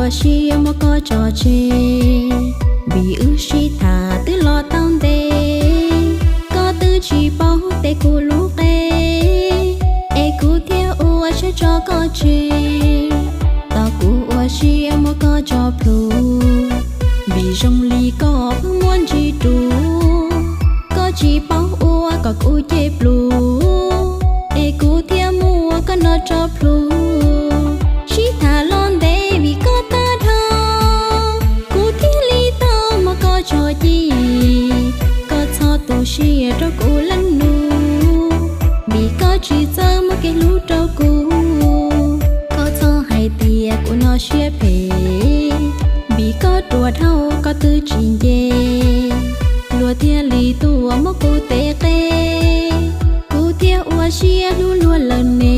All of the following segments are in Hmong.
Siab muab koj tso tseg, vim wb sib tham twb los tau ntev, koj twb tsis paub tes kuv lub qe, es kuv thiaj ua siab tso koj tseg. Tos kuv ua siab muab koj tso plhus, vim zoo li koj pheej muaj ntsis rus, koj tsis paub ua kom kuv cev plhus, es kuv thiaj muab koj no tso plhus. Sib tham los ntev vim koj tag nrho, kuv thiaj li tau muab koj tso ci. Koj txhob tu siab rau kuv leej nus, vim koj tsis txawj muaj kev hlub rau kuv. Koj txhob hais tias kuv no siab phem, vim koj ruam dhau koj twb tsis nce, luag thiaj li tuaj muab kuv tes qe, kuv thiaj ua siab hlub luag lawm ne.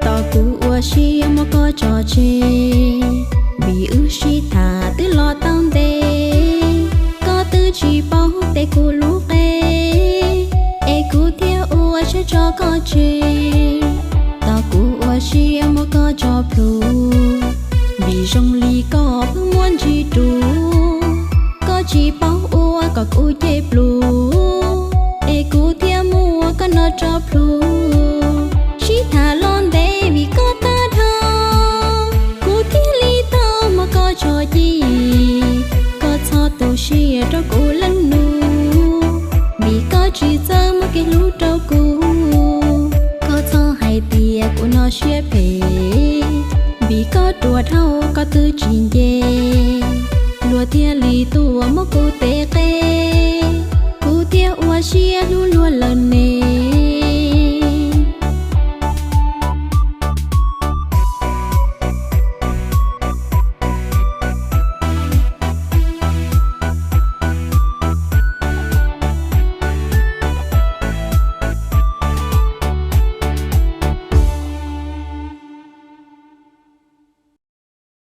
Tos kuv ua siab muab koj tso tseg, vim wb sib tham twb los tau ntev, koj twb tsis paub tes kuv lub qe, es kuv thiaj ua siab tso koj tseg. Tos kuv ua siab muab koj tso plhus, vim zoo li koj pheej muaj ntsis rus, koj tsis paub ua kom kuv cev plhus, es kuv thiaj muab koj no tso plhus. Sib tham los ntev vim koj tag nrho, kuv thiaj li tau muab koj tso ci. Koj txhob tu siab rau kuv leej nus, vim koj tsis txawj muaj kev hlub rau kuv. Koj txhob hais tias kuv no siab phem, vim koj ruam dhau koj twb tsis nce, luag thiaj li tuaj muab kuv